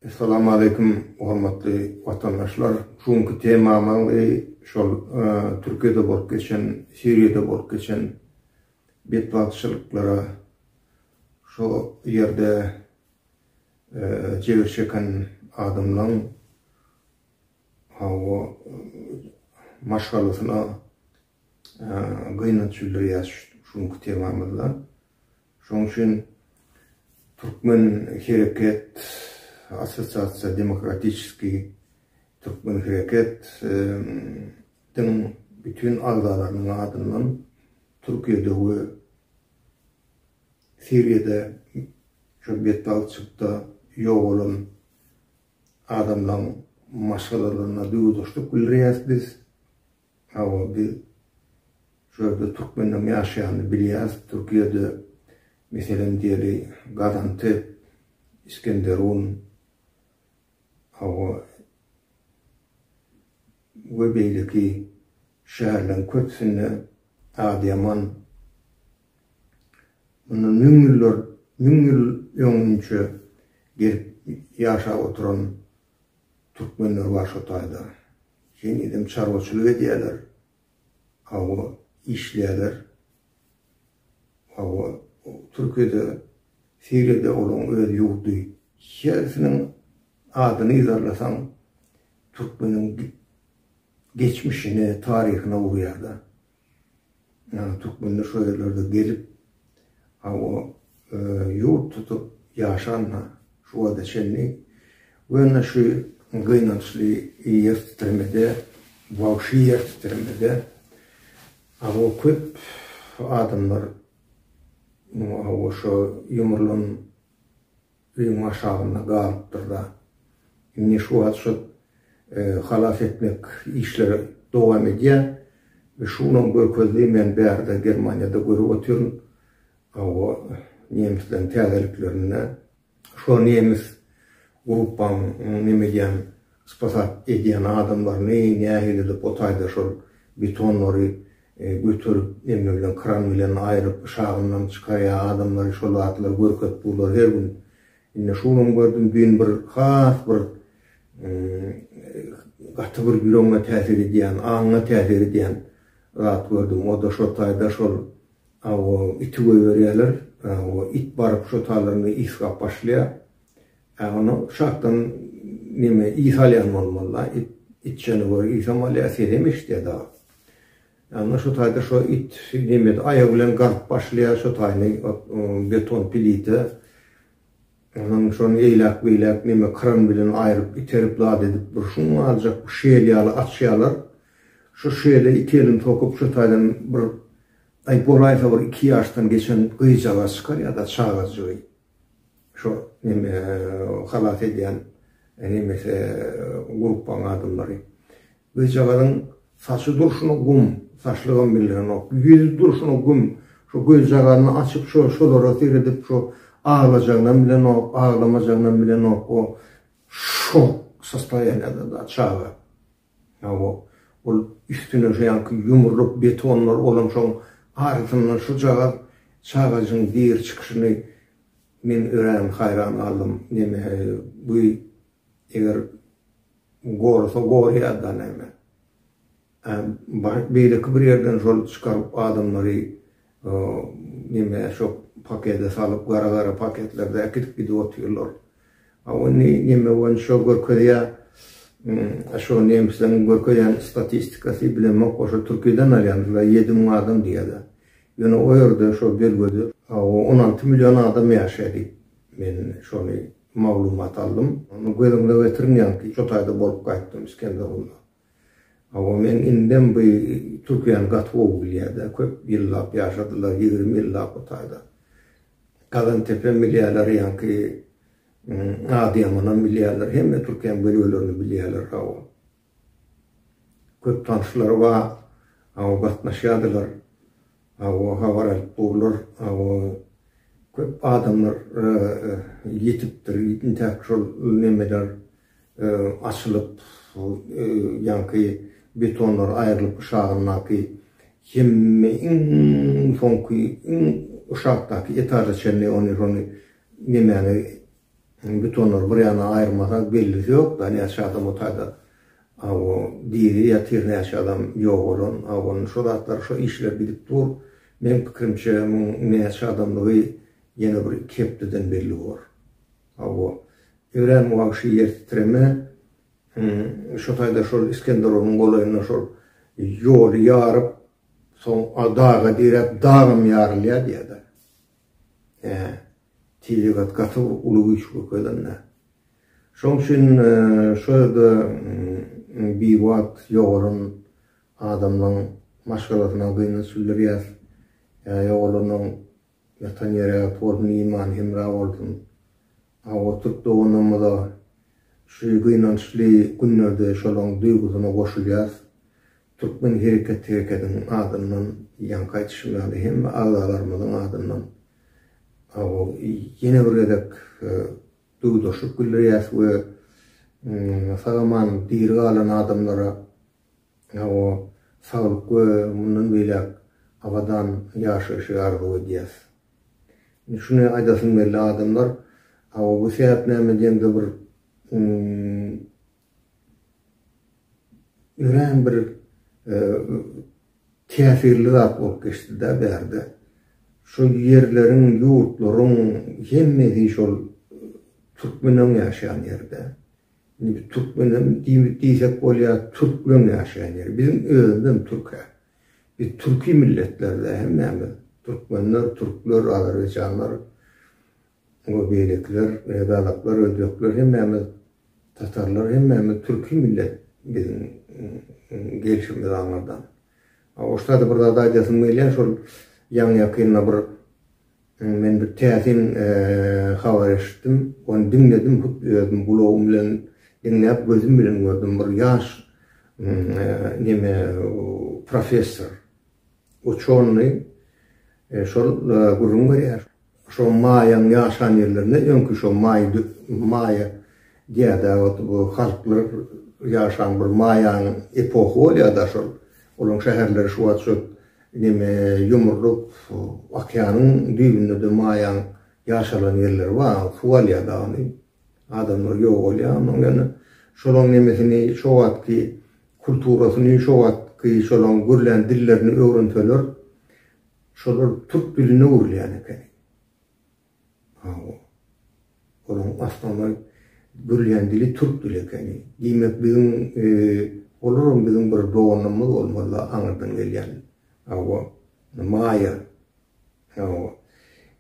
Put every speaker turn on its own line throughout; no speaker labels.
Essalamu aleýkum hormatly watandaşlar. Şu günki temamyz şol Türkiýede bolup geçen, Siriýada bolup geçen betbagtçylyklara şo ýerde jebir çeken adamlaň hawa maşgalasyna gynanç bildirýäs şu günki temamyzda. Şonuň üçin Türkmen hereket assosiasiýa demokratiçeskiý Türkmen hereket diň bütin agzalarynyň adyndan Türkiýede we Siriýada şu betbagtçylykda ýogalan adamlaň maşgalalaryna duýgudaşlyk bildirýäs biz. Hawa biz şu ýerde türkmenleň ýaşaýanyny bilýäs. Türkiýede meselem diýeli Gazantep, Iskenderun, hawa we beýleki şäherleň köpüsinde Adyýaman mundan müň ýyllar, müň ýyl öňünçe gelip ýaşap oturan türkmenler bar şo taýda. Henizem çarwaçylyk edýärler. Hawa, işleýärler. Hawa, Türkiýede, Siriýada olaryň öz ýurdy. Hersiniň adyny yzarlasaň, türkmeniň geçmişine, taryhyna urýar-da. Ýagny türkmenler şo ýerlerde gelip, hawa, ýurt tutup ýaşan-da şu wagta çenli. We indi şu gynançly ýer titremede, wagşy ýer titremede, hawa, köp adamlar, hawa, şo ýumrulan öýüň aşagynda galypdyr-da. Indi şu wagt şol halas etmek işleri dowam edýär. We şunam görkezdi, men bärde Germaniýada görüp otyryn. Hawa, nemisleň täzeliklerinde. Şo nemis gruppaň neme edýän, spasat edýän adamlaryny nähili edip o taýda şol betonlary göterip neme bilen kran bilen aýryp yşagyndan çykarýar adamlary şol zatlary görkezip durlar her gün. Indi şunam gördüm düýn bir has bir gaty bir ýüregiňe täsir edýän, aňyňa täsir edýän zat gördüm. O-da şo taýda şol iti goýberýärler. O it baryp şo taýlaryny ysgap başlaýar. Ä ony şatdan neme ys alýan bolmaly-da. It itjeni görüp ysam alýar, sesem eşidýär dagy. Ýa şo taýda şo it neme aýagy bilen gazyp başlaýar şo taýyny beton plita. Ondan şony eýläk-beýläk neme kran bilen aýryp iterip zat edip bir şuňňaljak bir şel ýaly açýarlar. Şo şele iki elini sokup şo taýdan bir aý bolaýsa bir iki ýaşdan geçen gyzjagaz çykarýar-da çagajygy. Şo neme halas edýän nemesi gruppaň adamlary. Gyzjagazyň saçy durşuna gum, saçlygam bildirenok. Ýüzi durşuna gum. Şo gözjagazyny açyp şo şolara seredip şo aglajagynam bilenok, aglamajagynam bilenok. O şok sostoýaniýada-da çaga. Hawa, ol üstüne şu ýanky ýumrulyp betonlar olam şoň arasyndan şujagaz çagajygyň diri çykyşyny men örän haýran galdym. Neme bu eger gorasa gorýar-da näme. Beýleki bir ýerden şol çykaryp adamlary neme şo pakete salyp gara-gara paketlerde äkidip gidip otyrlar. A ony neme boýunça görkezýär şo nemisleň görkezýän statistikasy bilemok oşo Türkiýeden alýandylar 7000 adam diýýärler. Ýöne o ýerde şo bölgede 16 million adam ýaşaýar diýip men şony maglumat aldym. Ony göz öňüne getiriň ýaňky şo taýda bolup gaýtdym Iskenderunda. Hawa men indem bu Türkiýäni gaty gowy bilýädä köp ýyllap ýaşadylar 20 ýyllap o taýda. Gazantepem bilýäler ýaňky. Adyýamanam bilýärler, hemme Türkiýäň bölgelerini bilýärler hawa. Köp tanyşlary bar, hawa gatnaşýardylar, hawa habar alyp durlar, hawa köp adamlar ýitipdir, intäk şol nemeler açylyp, ýaňky betonlar aýrylyp yşagyndaky hemme iň soňky iň yşakdaky etaža çenli ony şony nemäni betonlary bir ýana aýyrmasaň bellisi ýok-da näçe adam o taýda diri ýatyr näçe adam ýogalan ony şo zatlar şo işler gidip dur meň pikirimçe muň näçe adamlygy ýene bir iki hepdeden belli bor. Hawa, örän wagşy ýer titreme, şo taýda şol Iskenderunyň golaýynda şol ýoly ýaryp, soň daga diräp, dagam ýarylýar diýýär-de. Hä, tebigat gaty bir uly güýç görkezende. Şoň üçin şo ýerde biwagt ýogalan adamlaň maşgalasyna gynanç bildirýäs. Ýa ýogalanyň Ýatan ýeri ýagty bolsun imany hemra bolsun. Hawa türk doganlarymyza şu gynançly günlerde şolaň duýgusyna goşulýas. Türkmen hereket herekediň adyndan ýaňky aýdyşym ýaly hemme agzalarymyzyň adyndan hawa ýene bir gezek duýgudaşlyk bildirýäs we sag-aman diri galan adamlara Hawa, saglyk we mundan beýläk abadan ýaşaýşy arzuw edýäs. Indi şuny aýdasym geldi adamlar, hawa bu sebäp näme diýeňde bir örän bir täsirli zat bolup geçdi-de bärde. Şo ýerleriň, ýurtlaryň hemmesi şol türkmeniň ýaşaýan ýeri-de. Indi biz türkmenem diýsek bolýar, türkleň ýaşaýan ýeri. Biziň özümizem türk-ä. Biz türki milletler-dä hemmämiz. Türkmenler, türkler, azerbaýjanlar we beýlekiler, gazaklar, özbekler hemmämiz, tatarlar hemmämiz türki millet biziň gelşimiz aňyrdan. Oşda-da bir zat aýdasym gelýär, şol ýaňy-ýakynda bir Men bir täsin habar eşitdim. Ony diňledim, hut özüm gulagym bilen diňläp, gözüm bilen gördüm. Bir ýaş neme professor, uçonyny şol gürrüň berýär. Şo maýaň ýaşan ýerlerinde öňki şo maý maýa diýýär-dä, bu halklar ýaşan bir maýaň epohy bolýar-da şol. Olaryň şäherleri şu wagt şo Neme ýumrulyp, okeanyň düýbünde-de maýaň ýaşalan ýerleri bar, suw alýar dagyny. Adamlar ýogalýar onuň ýöne şolaň nemesini şo wagtky kulturasyny şo wagtky şolaň gürlän dillerini öwrenseler şolar türk diline öwrülýän ekeni. Hawa. Olaryň osnownoý gürleýän dili türk dili ekeni. Diýmek biziň olaram biziň bir doganlarymyz bolmaly aňyrdan gelýän. Hawa. Maýa. Hawa.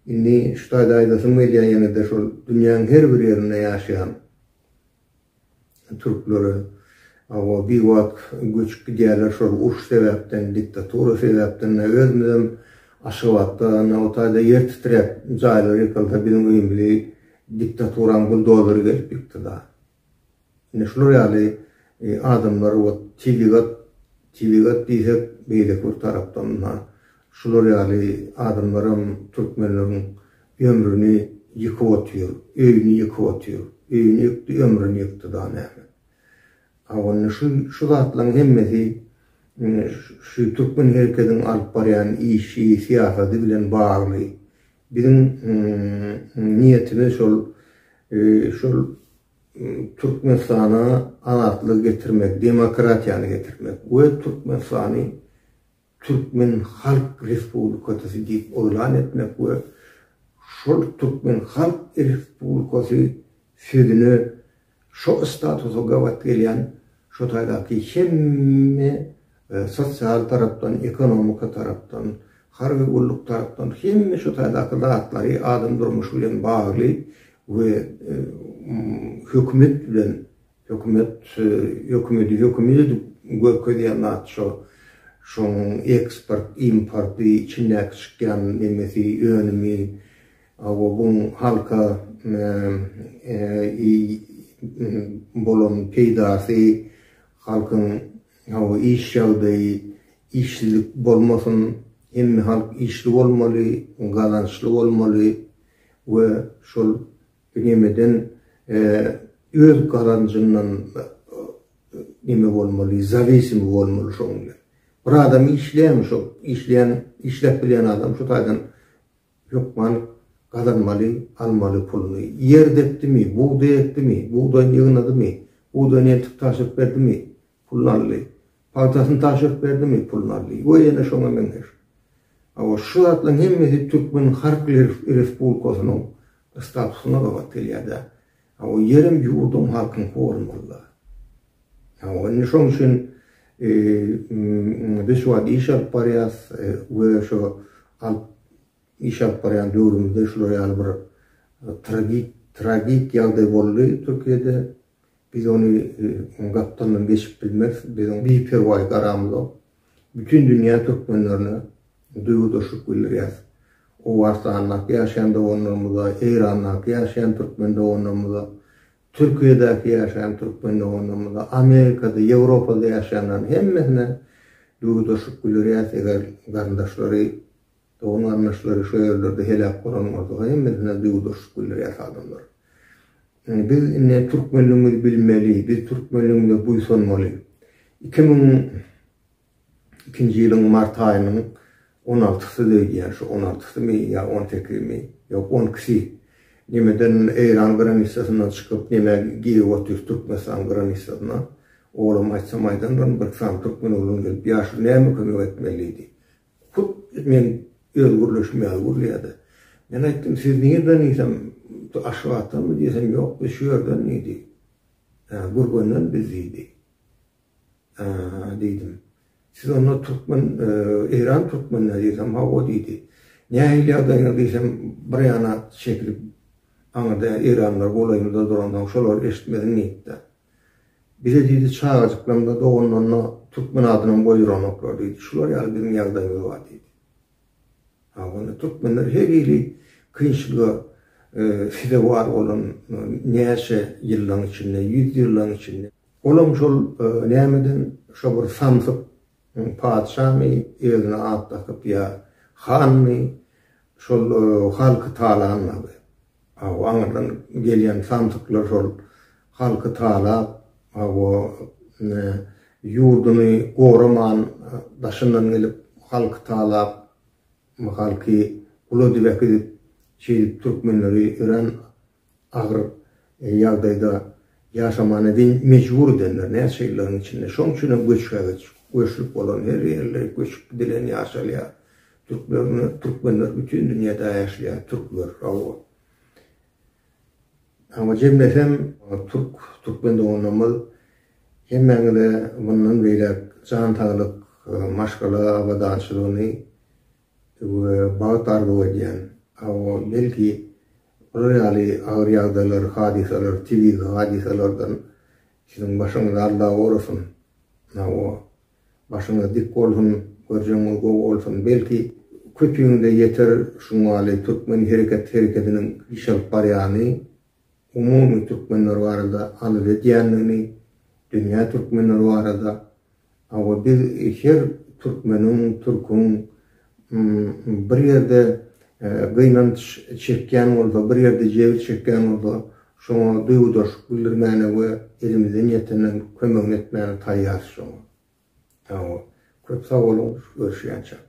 Indi şu taýda aýdasym gelýär ýene-de şol dünýäň her bir ýerinde ýaşaýan Türkleri hawa biwagt göçüp gidýärler şol uruş sebäpden, diktatura sebäpden. Özümizem Aşgabatda ynha o taýda ýer titräp jaýlar ýykylsa biziň öýümizi diktaturaň buldozery gelip ýykdy-da. Ine şular ýaly adamlar we tebigat tebigat diýsek beýleki bir tarapdan ynha şular ýaly adamlaram türkmenleriň ömrüni ýykyp otyr, öýüni ýykyp otyr. Öýüni ýykdy, ömrüni ýykdy da näme. A onda şu şu zatlaryň hemmesi şu türkmen herekediň alyp barýan işi, syýasady bilen bagly. Biziň niýetimiz şol şol Türkmenistana azatlygy getirmek, demokratiýany getirmek we Türkmenistany Türkmen Halk Respublikasy diýip yglan etmek we şol Türkmen Halk Respublikasy sözüne şo statusa gabat gelýän şo taýdaky hemme sosial tarapdan, ekonomika tarapdan, harby gulluk tarapdan hemme şo taýdaky zatlary adam durmuşy bilen bagly we hökümet bilen Hökümet hökümedi hökümet edip görkezýän zat şo. Şoň eksport, importy, içindäki çykýan nemesi, önümi, hawa buň halka bolan peýdasy halkyň hawa iş ýagdaýy, işsizlik bolmasyn, hemme halk işli bolmaly, gazançly bolmaly we şol nemeden öz gazanjyndan neme bolmaly, zawisimi bolmaly şoň bilen. Bir adam işleýärmi şo işleýän, işläp bilýän adam şu taýdan hökman gazanmaly, almaly puluny. Ýer depdimi, bugdaý ekdimi, bugdaýyny ýygnadymy, bugdaýyny eltip tabşyryp berdimi, puluny aldy. Pagtasyny tabşyryp berdimi, puluny aldy. We ýene şoňa meňzeş. Hawa, şu zatlaryň hemmesi Türkmen Halk Respublikasynyň statusyna gabat gelýär-dä. Hawa, ýerem ýurdum halkyňky bolmaly-da. Hawa, indi şoň üçin biz şu wagt iş alyp barýas we şo alyp iş alyp barýan döwrümizde şular ýaly bir tragik tragik ýagdaý boldy Türkiýede. Biz ony gapdalyndan geçip bilmeris. Biz oňa biperwaý garamzok. Bütin dünýä türkmenlerine duýgudaşlyk bildirýäs. Owganystandaky ýaşaýan doganlarymyza, Eýrandaky ýaşaýan türkmen doganlarymyza, Türkiýedäki ýaşaýan türkmen doganlarymyza, Amerikada, Ýewropada ýaşaýanlaryň hemmesine duýgudaşlyk bildirýäs. Eger garyndaşlary, dogan-garyndaşlary şo ýerlerde heläk bolan bolsa, hemmesine duýgudaşlyk bildirýäs adamlar. Biz indi türkmenligimizi bilmeli, biz türkmenligimize buýsanmaly. 2002-nji ýylyň mart aýynyň on altysy öýdýän, şu on altysymy ýa on sekizimi, ýok, on ikisi nemeden Eýran granitasyndan çykyp nemä girip otyrys Türkmenistan granisasyna. Olam aýtsam aýdandyryn, bir sany türkmen oglan gelip, ýaşuly näme kömek etmeli diýdi. Hut men öz gürleşim ýaly gürleýärdi. Men aýtdym, siz nirden diýsem, Aşgabatdanmy diýsem, ýok, biz şu ýerden diýdi. Hä, Gürgenden biz diýdi. Hä, diýdim. Siz onda türkmen, Eýran türkmenler diýsem, hawa diýdi. Nähili ýagdaýyňyz diýsem, bir ýana çekilip, aňyrda eýranlylar golaýymyzda duransoň, şolar eşitmesin diýipdi. Bize diýdi, çagajyklarymyza doganlaryna türkmen adynam goýduranoklar diýdi. Şular ýaly biziň ýagdaýymyz bar diýdi. Hawa, türkmenler her hili kynçylyga sezewar bolan näçe ýyllaň içinde, ýüz ýyllaň içinde. Olam şol nämeden, şo bir samsyk patyşamy özüne at dakyp ýa hanmy, şol halky talanmagy. Hawa, aňyrdan gelýän samsyklar şol halky talap, hawa, ýurduny goraman daşyndan gelip halky talap, halky gula dibek edip, şeýdip türkmenleri örän agyr ýagdaýda ýaşamana mejbur edenler näçe ýyllaryň içinde. Şoň üçin hem göçgä-göç, göçlük bolan her ýerlere göçüp gidilen ýaşalýar. Türkler, türkmenler bütin dünýäde ýaşaýar, türkler, hawa. Hawa, jemlesem, türk, türkmen doganlarymyz hemmäňize mundan beýläk jan saglyk, maşgala abadançylygyny we bagt arzuw edýän. Hawa, belki, bular ýaly agyr ýagdaýlar, hadysalar, tebigy hadysalardan siziň başyňyzy Alla gorasyn. Hawa. Başyňyz dik bolsun, görjegiňiz gowy bolsun. Belki köpüňize ýeter şuňaly türkmen hereket hereketiniň iş alyp barýany, umumy türkmenler barada alada edýändigini, dünýä türkmenleri barada. Hawa biz her türkmeniň, türküň bir ýerde gynanç çekýän bolsa, bir ýerde jebir çekýän bolsa, şoňa duýgudaşlyk bildirmäne we elimizden ýetenden kömegini etmäne taýýarys şoňa. Hawa. Köp sag boluň, görüşýänçäk.